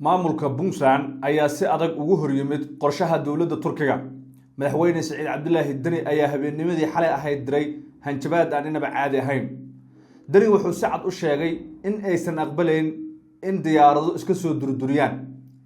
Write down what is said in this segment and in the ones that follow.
Maamulka Puntland ayaa si adag ugu horyimid qorshaha dowladda Turkiga. Madaxweyne Siciid Cabdilaahi Deni ayaa habeennimadii xalay ahayd diray hanjabaad aan inaba caadi ahayn. Deni wuxuu si cad u sheegay in aysan aqbalayn in diyaarado iska soo durduriyaan,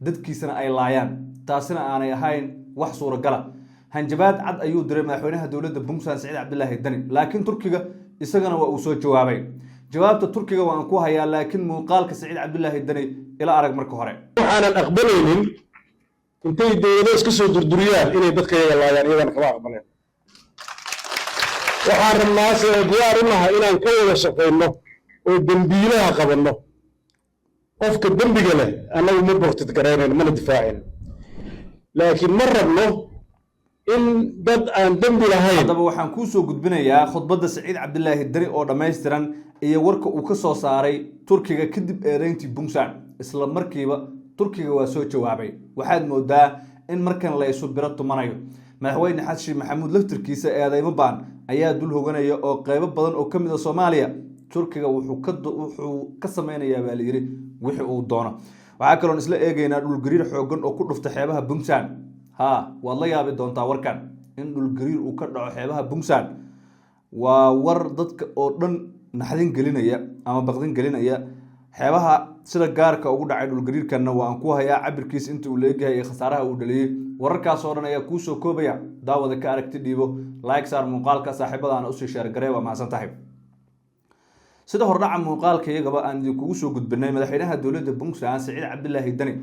dadkiisana ay laayaan, taasina aanay ahayn wax suuragala. Hanjabaad cad ayuu diray madaxweynaha dowladda Puntland, Siciid Cabdilaahi Deni, laakiin Turkiga isagana waa uu soo jawaabay. Jawaabta Turkiga waan ku hayaa, laakiin muuqaalka Siciid Cabdilaahi Deni ila arag marka hore. Waxaanan aqbalaynin intay dowlado iska soo durduriyaan inay dadka yaga laayaan, iyagana kama aqbaleen. Waxaan rabnaase oo diyaar u nahay inaan ka wada shaqayno oo dembiilaha qabanno. Qofka dembiga leh annagu ma protect garaynayno, mana difaacayno, laakiin ma rabno in dad aan dembi lahayn. Haddaba waxaan kuu soo gudbinayaa khudbadda Siciid Cabdilaahi Deni oo dhammaystiran iyo warka uu ka soo saaray Turkiga kadib eedeyntii Puntland. Isla markiiba Turkiga waa soo jawaabay. Waxaad moodaa in markan la isu biro tumanayo. Madaxweyne Xasan Sheekh Maxamuud laftirkiisa eedeymo baan ayaa dul hoganaya oo qeybo badan oo ka mid a Soomaaliya Turkiga wuxuu ka sameynayaa, baa layidhi, wixii uu doono. Waxaa kaloon isla eegaynaa dhulgariir xoogan oo ku dhufta xeebaha Puntland. Ha, waad la yaabi doontaa warkan. In dhulgariir uu ka dhaco xeebaha Puntland waa war dadka oo dhan naxdin gelinaya ama baqdin gelinaya. Xeebaha sida gaarka ugu dhacay dhulgariirkanna waa aan ku hayaa cabirkiisa, inta uu leegyahay iyo khasaaraha uu dhaliyey. Wararkaas oo dhan ayaa kuusoo koobaya. Daawada, ka aragti dhiibo, like saar muuqaalka, saaxiibadaana usii share garee. Waa mahadsan tahay. Sida hordhaca muuqaalka iyagaba aan idinkugu soo gudbinay, madaxweynaha dowladda Puntland, Siciid Cabdilaahi Deni,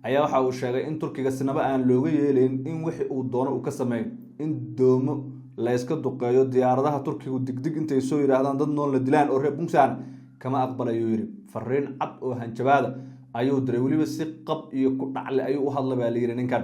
ayaa waxa uu sheegay in Turkiga sinaba aan looga yeelayn in wixii uu doono uu ka sameeyo, in doomo la yska duqeeyo, diyaaradaha Turkigu digdig intay soo yidhaahdaan dad nool la dilaan oo reer Puntland, kama aqbalayuu yidhi. Fariin cad oo hanjabaada ayuu diray, weliba si qab iyo ku dhacle ayuu u hadla, baa layidhi. Ninkan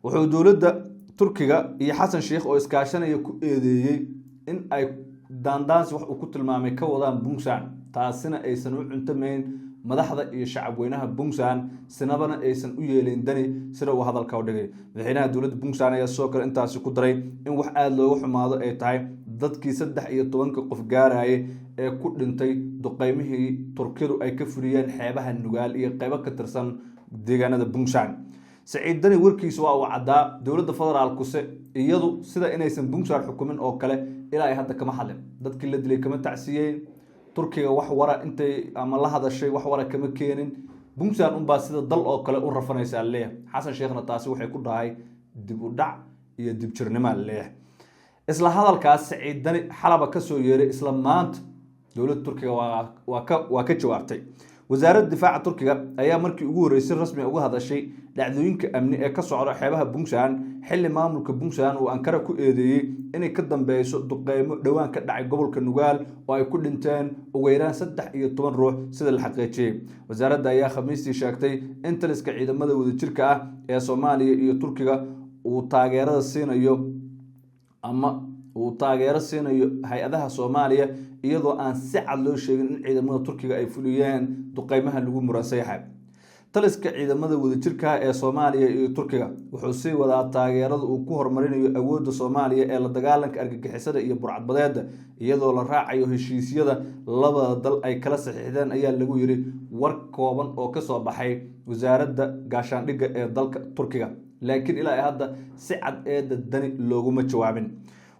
wuxuu dowladda Turkiga iyo Xasan Sheikh oo iskaashanaya ku eedeeyey in ay daandaansi, wax uu ku tilmaamay, ka wadaan Puntland, taasina aysan u cuntamayn madaxda iyo shacabweynaha Puntland, sinabana aysan u yeelin Dani, sida uu hadalka u dhigay. Madaxweynaha dowladda Puntland ayaa sidoo kale intaasi ku daray in wax aada looga xumaado ay tahay dadkii 13-ka qof gaarayay ee ku dhintay duqeymihii Turkiyadu ay ka fuliyeen xeebaha Nugaal iyo qeybo ka tirsan deegaanada Puntland. Saciid Dani warkiisa waa uu caddaa. Dowladda federaalkuse iyadu sida inaysan Puntland xukumin oo kale ilaa ay hadda kama hadlin. Dadkii la dilay kama tacsiyeen. Turkiga wax wara intay ama la hadashay wax wara kama keenin. Puntland unbaa sida dal oo kale u rafanaysaa leeyahay. Xasan Sheekhna taasi waxay ku dhahay dib u dhac iyo dibjirnimaa leeyahay. Isla hadalkaas Saciid Dani xalaba kasoo yeeray, isla maanta dowladda Turkiga waa ka jawaabtay. Wasaaradda difaaca Turkiga ayaa markii ugu horreysay rasmi uga hadashay dhacdooyinka amni ee ka socda xeebaha Puntland, xilli maamulka Puntland uu Ankara ku eedeeyey inay ka dambeyso duqeymo dhowaan ka dhacay gobolka Nugaal oo ay ku dhinteen ugu yaraan 13 ruux, sida la xaqiijiyey. Wasaaradda ayaa Khamiistii sheegtay in taliska ciidamada wadajirka ah ee Soomaaliya iyo Turkiga uu taageerada siinayo ama uu taageero siinayo hay-adaha Soomaaliya, iyadoo aan si cad loo sheegin in ciidamada Turkiga ay fuliyeen duqeymaha lagu muransan yahay. Taliska ciidamada wadajirka ee Soomaaliya iyo Turkiga wuxuu sii wadaa taageerada uu ku horumarinayo awoodda Soomaaliya ee la dagaalanka argagixisada iyo burcadbadeeda, iyadoo la raacayo heshiisyada labada dal ay kala saxiixdeen, ayaa lagu yiri war kooban oo kasoo baxay wasaaradda gaashaandhigga ee dalka Turkiga. Laakiin ilaa hadda si cad eedda Dani looguma jawaabin.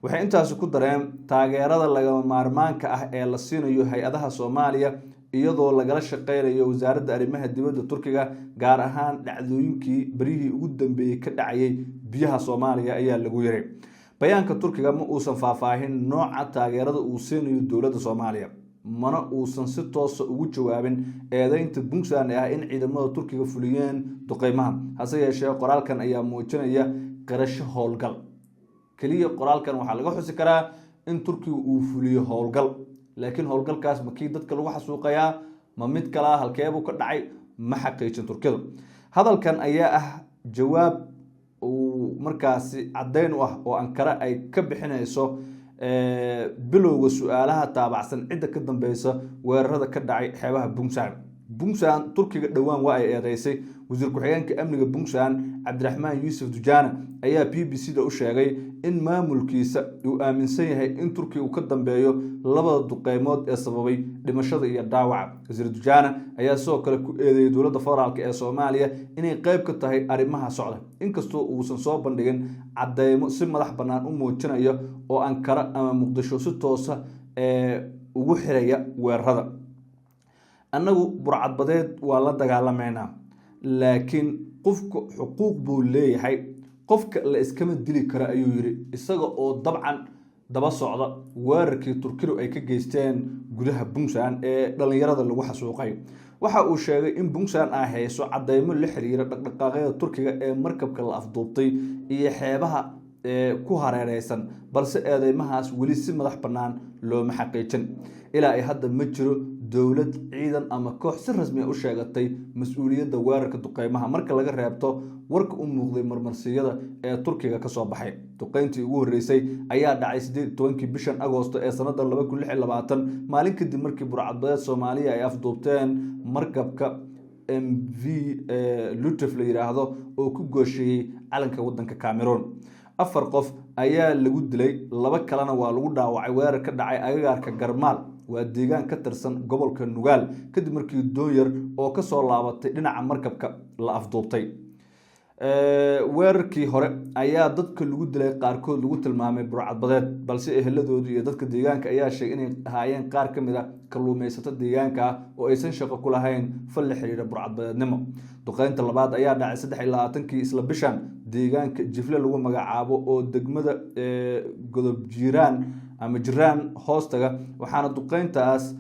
Waxay intaasi ku dareen taageerada lagama maarmaanka ah ee la siinayo hay-adaha Soomaaliya, iyadoo lagala shaqeynayo wasaaradda arrimaha dibadda Turkiga, gaar ahaan dhacdooyinkii beryihii ugu dambeeyey ka dhacayay biyaha Soomaaliya, ayaa lagu yiri bayaanka. Turkiga ma uusan faahfaahin nooca taageerada uu siinayo dowladda Soomaaliya, mana uusan si toosa ugu jawaabin eedeynta Puntland ee ah in ciidamada Turkiga fuliyeen duqeymaha. Hase yeeshee, qoraalkan ayaa muujinaya qirasho howlgal. Keliya qoraalkan waxaa laga xusi karaa in Turkiga uu fuliyo howlgal, laakiin howlgalkaas ma kii dadka lagu xasuuqayaa, ma mid kalaa, halkeebuu ka dhacay, ma xaqiijin Turkiyadu. Hadalkan ayaa ah jawaab uu markaasi caddeyn u ah oo Ankara ay ka bixinayso bilowga su-aalaha taabacsan cidda ka dambeysa weerarada ka dhacay xeebaha Puntland. Puntland Turkiga dhowaan waa ay eedeysay. Wasiir ku-xigeenka amniga Puntland, Cabdiraxmaan Yuusuf Dujaana, ayaa BBC da u sheegay in maamulkiisa uu aaminsan yahay in Turkiga uu ka dambeeyo labada duqeymood ee sababay dhimashada iyo dhaawaca. Wasiir Dujaana ayaa sidoo kale ku eedeeyay dowladda federaalka ee Soomaaliya inay qeyb ka tahay arrimaha socda, inkastoo uusan soo bandhigin cadeymo si madax bannaan u muujinaya oo Ankara ama Muqdisho si toosa ee ugu xiraya weerarada. "Annagu burcadbadeed waa la dagaalameynaa, laakiin qofka xuquuq buu leeyahay, qofka la iskama dili karo," ayuu yidhi, isaga oo dabcan daba socda weerarkii Turkidu ay ka geysteen gudaha Puntland ee dhalinyarada lagu xasuuqay. Waxa uu sheegay in Puntland ay hayso cadeymo la xiriira dhaqdhaqaaqyada Turkiga ee markabka la afduubtay iyo xeebaha ee ku hareereysan, balse eedeymahaas weli si madax bannaan looma xaqiijin. Ilaa ay hadda ma jiro dowlad, ciidan ama koox si rasmi ah u sheegatay mas-uuliyadda weerarka duqeymaha, marka laga reebto warka u muuqday marmarsiyada ee Turkiga kasoo baxay. Duqeyntii ugu horreysay ayaa dhacay 18-kii bishan Agoosto ee sanada 2026, maalin kadib markii burcadbadeed Soomaaliya ay afduubteen markabka MV Lutef la yiraahdo oo ku goosheeyey calanka wadanka Cameroon. Afar qof ayaa lagu dilay, laba kalena waa lagu dhaawacay weerar ka dhacay agagaarka Garmaal, waa deegaan ka tirsan gobolka Nugaal, kadib markii doon yar oo kasoo laabatay dhinaca markabka la afduubtay. Weerarkii hore ayaa dadka lagu dilay qaarkood lagu tilmaamay burcadbadeed, balse eheladoodu iyo dadka deegaanka ayaa sheegay inay ahaayeen qaar ka mid a kalluumaysato deegaanka ah oo aysan shaqo ku lahayn fal la xiriira burcadbadeednimo. Duqeynta labaad ayaa dhacay 23-kii isla bishan, deegaanka Jifle lagu magacaabo oo degmada Godob Jiiraan ama Jiraan hoostaga, waxaana duqeyntaas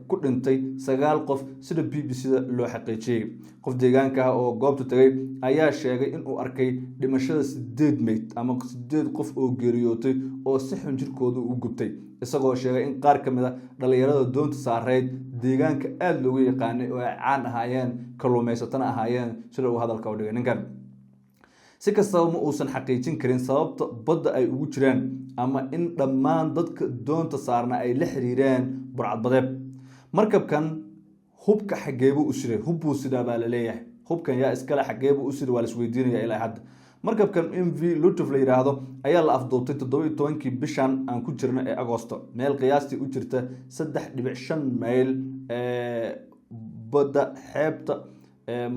ku dhintay sagaal qof, sida BBC da loo xaqiijiyey. Qof deegaanka ah oo goobta tagay ayaa sheegay inuu arkay dhimashada sideed meyd ama sideed qof oo geeriyootay oo si xun jirkooda u gubtay, isagoo sheegay in qaar ka mid a dhalinyarada doonta saareyd deegaanka aada loogu yaqaanay oo ay caan ahaayeen, kalluumaysatana ahaayeen, sida uu hadalka u dhigay ninkan. Si kastaba, ma uusan xaqiijin karin sababta badda ay ugu jiraan ama in dhammaan dadka doonta saarna ay la xiriireen burcadbadeed. Markabkan hubka xageebuu u siday? Hub buu sidaa baa laleeyahay. Hubkan yaa iskale? Xageebuu u siday? Waa la isweydiinaya ilaa hadda. Markabkan MV Lutuf la yidhaahdo ayaa la afduubtay 17-kii bishan aan ku jirno ee Agosto, meel qiyaastii u jirta 3.5 mayl badda xeebta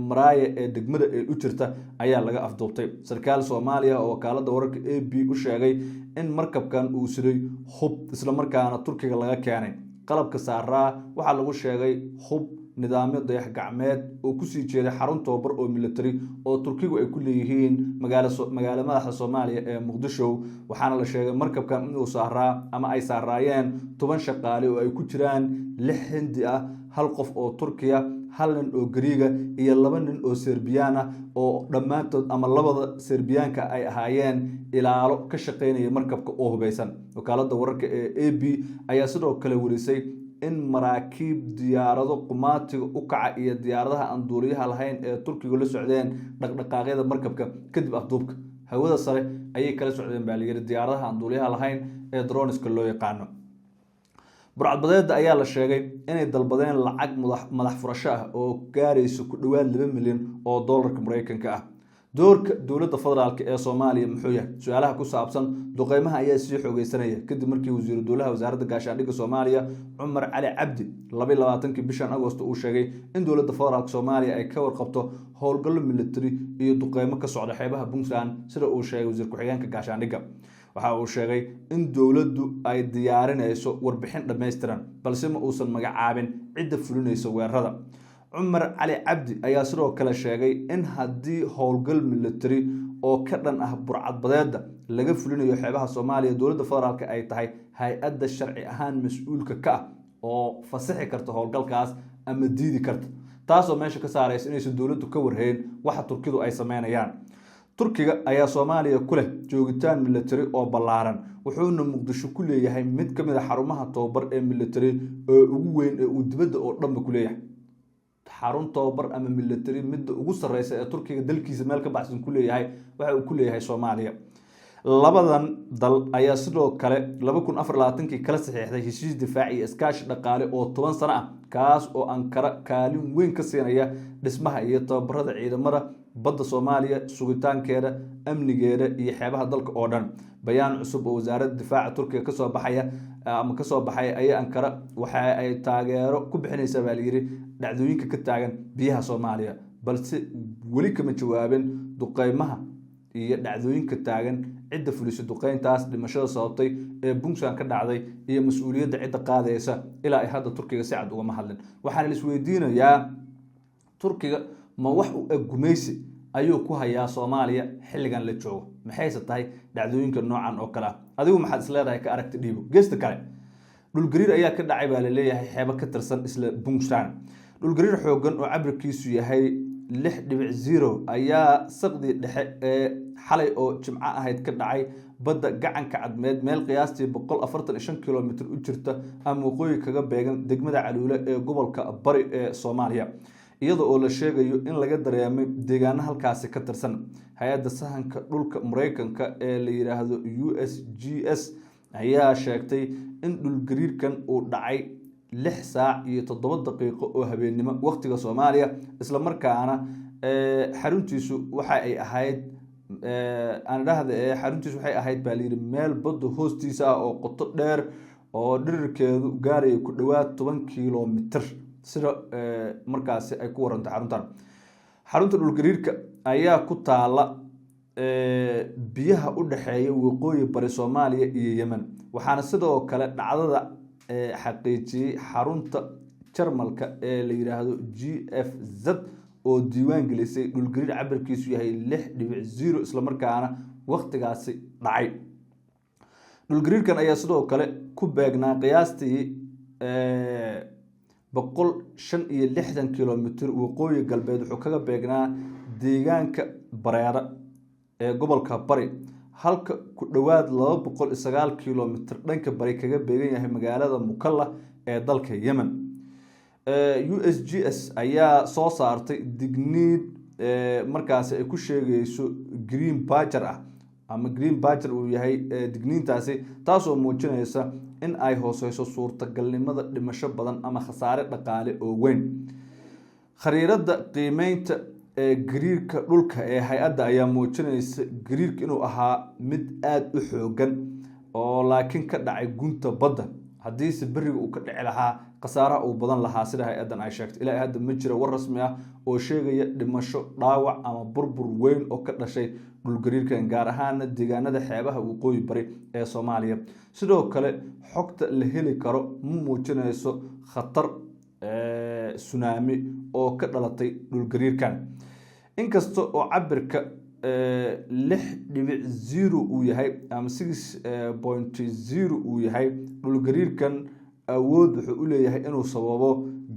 Maraaya ee degmada ee u jirta ayaa laga afduubtay. Sarkaal Soomaaliya oo wakaalada wararka AP u sheegay in markabkan uu siday hub, islamarkaana Turkiga laga keenay. Qalabka saaraa waxaa lagu sheegay hub, nidaamyo dayax gacmeed oo kusii jeeday xarun tababar oo military oo Turkigu ay ku leeyihiin magaalo madaxda Soomaaliya ee Muqdisho. Waxaana la sheegay markabkan inuu saaraa ama ay saaraayeen 10 shaqaale oo ay ku jiraan lix Hindi ah, hal qof oo Turkiya, hal nin oo Gariiga iyo laba nin oo Serbiyaan ah, oo dhammaantood ama labada Serbiyaanka ay ahaayeen ilaalo ka shaqeynaya markabka oo hubeysan. Wakaalada wararka ee AP ayaa sidoo kale warisay in maraakiib, diyaarado qumaatiga u kaca iyo diyaaradaha aan duuliyaha lahayn ee Turkiga la socdeen dhaqdhaqaaqyada markabka kadib afduubka. Hawada sare ayay kala socdeen baa layiri diyaaradaha aan duuliyaha lahayn ee drones-ka loo yaqaano. Burcadbadeeda ayaa la sheegay inay dalbadeen lacag madax furasho ah oo gaaraysa ku dhowaad 2 milyan oo doolarka Mareykanka ah. Doorka dowladda federaalka ee Soomaaliya muxuu yahay? Su-aalaha ku saabsan duqeymaha ayaa sii xoogeysanaya kadib markii wasiiru dowlaha wasaaradda gaashaandhigga Soomaaliya, Cumar Cali Cabdi, 22-kii bishan Agosto uu sheegay in dowladda federaalka Soomaaliya ay ka warqabto howlgallo military iyo duqeymo ka socda xeebaha Puntland. Sida uu sheegay wasiir ku-xigeenka gaashaandhigga, waxa uu sheegay in dowladdu ay diyaarinayso warbixin dhammaystiran, balse ma uusan magacaabin cidda fulinaysa weerarada. Cumar Cali Cabdi ayaa sidoo kale sheegay in haddii howlgal military oo ka dhan ah burcadbadeeda laga fulinayo xeebaha Soomaaliya, dowladda federaalka ay tahay hay-adda sharci ahaan mas-uulka ka ah oo fasixi karta howlgalkaas ama diidi karta, taasoo meesha ka saaraysa inaysan dowladdu ka warhayn waxa Turkidu ay sameynayaan. Turkiga ayaa Soomaaliya ku leh joogitaan military oo ballaaran, wuxuuna Muqdisho ku leeyahay mid ka mid a xarumaha tababar ee military ee ugu weyn ee uu dibadda oo dhanba ku leeyahay. Xarun tababar ama military midda ugu sarreysa ee Turkiga dalkiisa meel ka baxsan ku leeyahay waxa uu ku leeyahay Soomaaliya. Labadan dal ayaa sidoo kale 2024-kii kala saxiixday heshiis difaac iyo iskaashi dhaqaale oo 10 sano ah, kaas oo Ankara kaalin weyn ka siinaya dhismaha iyo tababarada ciidamada badda Soomaaliya, sugitaankeeda amnigeeda iyo xeebaha dalka oo dhan. Bayaan cusub oo Wasaaradda Difaaca Turkiga kasoo baxaya ama kasoo baxay ayaa Ankara waxa ay taageero ku bixinaysaa, baa layidhi, dhacdooyinka ka taagan biyaha Soomaaliya, balse weli kama jawaabin duqeymaha iyo dhacdooyinka taagan, cidda fulisay duqeyntaas dhimashada sababtay ee Puntland ka dhacday iyo mas-uuliyadda cidda qaadaysa. Ilaa ay hadda Turkiga si cad ugama hadlin. Waxaana la isweydiinayaa, Turkiga ma wax u eg gumaysi ayuu ku hayaa Soomaaliya xilligan la joogo? Maxayse tahay dhacdooyinka noocan oo kale ah? Adigu maxaad is leedahay? Ka aragti dhiibo. Geesta kale, dhulgariir ayaa ka dhacay, baa laleeyahay, xeebo ka tirsan isla Puntland. Dhulgariir xoogan oo cabirkiisu yahay 6.0 ayaa saqdii dhexe ee xalay oo Jimco ahayd ka dhacay badda Gacanka Cadmeed, meel qiyaastii 145 kilomitr u jirta ama waqooyi kaga beegan degmada Caluule ee gobolka Bari ee Soomaaliya, iyada oo la sheegayo in laga dareemay deegaano halkaasi ka tirsan. Hay-adda sahanka dhulka Mareykanka ee la yiraahdo USGS ayaa sheegtay in dhulgariirkan uu dhacay 6 saac iyo 7 daqiiqo oo habeennimo waqtiga Soomaaliya, islamarkaana xaruntiisu waxa ay ahayd, aan idhaahda, xaruntiisu waxay ahayd, baa layidhi, meel badda hoostiisa ah oo qoto dheer oo dhirirkeedu gaaraya ku dhowaad 10 kilomitr, sida markaasi ay ku warantay xaruntan. Xarunta dhulgariirka ayaa ku taala biyaha u dhexeeya waqooyi bari Soomaaliya iyo Yemen, waxaana sidoo kale dhacdada xaqiijiyey xarunta Jarmalka ee la yiraahdo GFZ oo diiwaan gelisay dhulgariir cabirkiisu yahay 6.0, islamarkaana waqtigaasi dhacay. Dhulgariirkan ayaa sidoo kale ku beegnaa qiyaastii 165 kilomitr waqooyi galbeed wuxuu kaga beegnaa deegaanka Bareera ee gobolka Bari, halka ku dhowaad 209 kilomitr dhanka bari kaga beegan yahay magaalada Mukalla ee dalka Yemen. USGS ayaa soo saartay digniin markaasi ay ku sheegayso green badger ah ama green badger uu yahay digniintaasi, taasoo muujinaysa in ay hooseyso suurtagalnimada dhimasho badan ama khasaare dhaqaale oo weyn. Khariirada qiimeynta ee gariirka dhulka ee hay-adda ayaa muujinaysa gariirka inuu ahaa mid aada u xoogan oo laakiin ka dhacay gunta badda. Haddiise beriga uu ka dhici lahaa, khasaaraha uu badan lahaa, sida hay-addan ay sheegtay. Ilaa hadda ma jira war rasmi ah oo sheegaya dhimasho, dhaawac ama burbur weyn oo ka dhashay dhulgariirkan, gaar ahaana deegaanada xeebaha waqooyi bari ee Soomaaliya. Sidoo kale, xogta la heli karo ma muujinayso khatar tsunami oo ka dhalatay dhulgariirkan. Inkasta oo cabirka 6.0 uu yahay ama 6.0 uu yahay, dhulgariirkan awood wuxuu u leeyahay inuu sababo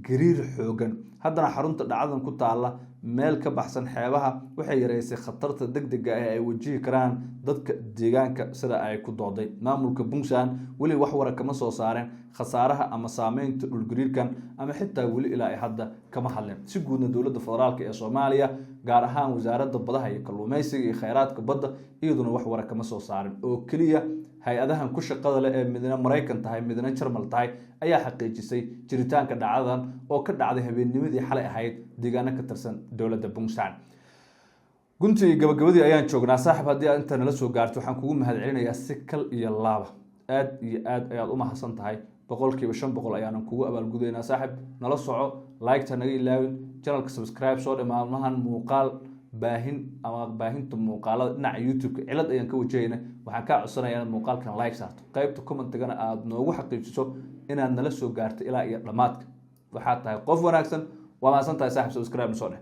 gariir xoogan. Haddana xarunta dhacdadan ku taala meel ka baxsan xeebaha waxay yareysay khatarta degdega ah ee ay wajihi karaan dadka deegaanka, sida ay ku dooday maamulka Puntland. Weli wax wara kama soo saareen khasaaraha ama saameynta dhulgariirkan, ama xitaa weli ilaa ay hadda kama hadleen. Si guudna, dowladda federaalka ee Soomaaliya, gaar ahaan Wasaaradda Badaha iyo Kalluumeysiga iyo Kheyraadka Badda, iyaduna wax wara kama soo saarin. Oo keliya hay-adahan ku shaqada leh ee midna Maraykan tahay, midna Jarmal tahay, ayaa xaqiijisay jiritaanka dhacdadan oo ka dhacday habeennimadii xalay ahayd deegaano ka tirsan dowladda Puntland. Guntii gabagabadii ayaan joognaa. Saaxib, haddii aad inta nala soo gaarto, waxaan kugu mahadcelinayaa si kal iyo laaba. Aad iyo aad ayaad u mahadsan tahay, 500% ayaanan kugu abaalgudaynaa. Saaxib, nala soco, like-ta naga ilaawin, channelka subscribe soo dhe. Maalmahan muuqaal baahin ama baahinta muuqaalada dhinaca YouTube-ka cilad ayaan ka wajahayna. Waxaan kaa codsanaya inaad muuqaalkan like saarto, qaybta commentigana aada noogu xaqiijiso inaad nala soo gaarto ilaa iyo dhammaadka. Waxaad tahay qof wanaagsan. Waa mahadsan tahay, saaxib. Subscribe soo dheh.